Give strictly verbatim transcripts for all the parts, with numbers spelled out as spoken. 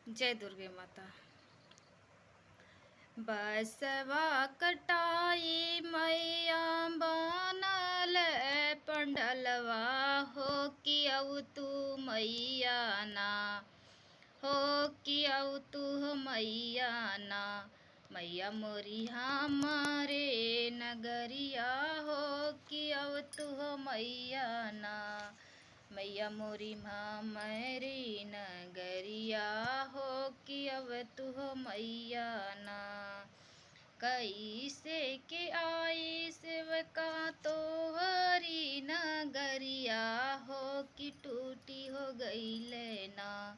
जय दुर्गे माता। बसवा कटाई मैया बनल पंडलवा हो कि अउ तू मैया ना, हो कि अउ तू हो मैया ना। मैया मोरी हमरे नगरिया हो कि अउ तू हो मैया ना। मैया मोरी हमरे नगरिया हो कि अउ तू हो मैया ना। कैसे के आई सेवका तोहरी नगरिया हो कि टूटी हो गईले ना,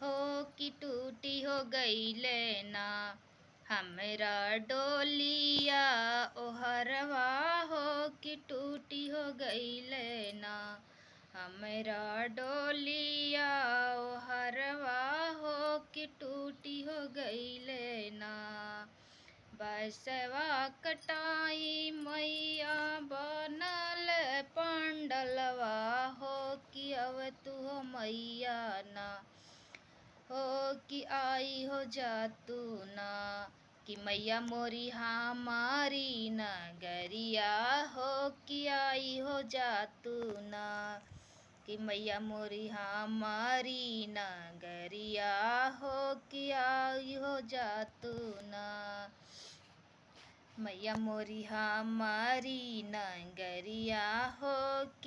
हो कि टूटी हो गईले ना। हमरा डोलिया ओहरवा हो कि टूटी हो गईले ना। हमरा डोलिया ओहरवा हो कि टूटी हो गईले ना। बसवा कटाई मैया बनल पंडलवा हो कि अउ तू हो मैया ना, हो कि आई हो जा तू ना। कि मैया मोरी हमरी नगरिया हो कि आई हो जा तू ना। कि मैया मोरी हमरी नगरिया हो कि आई हो जा तू ना। मैया मोरी हमरी नगरिया हो कि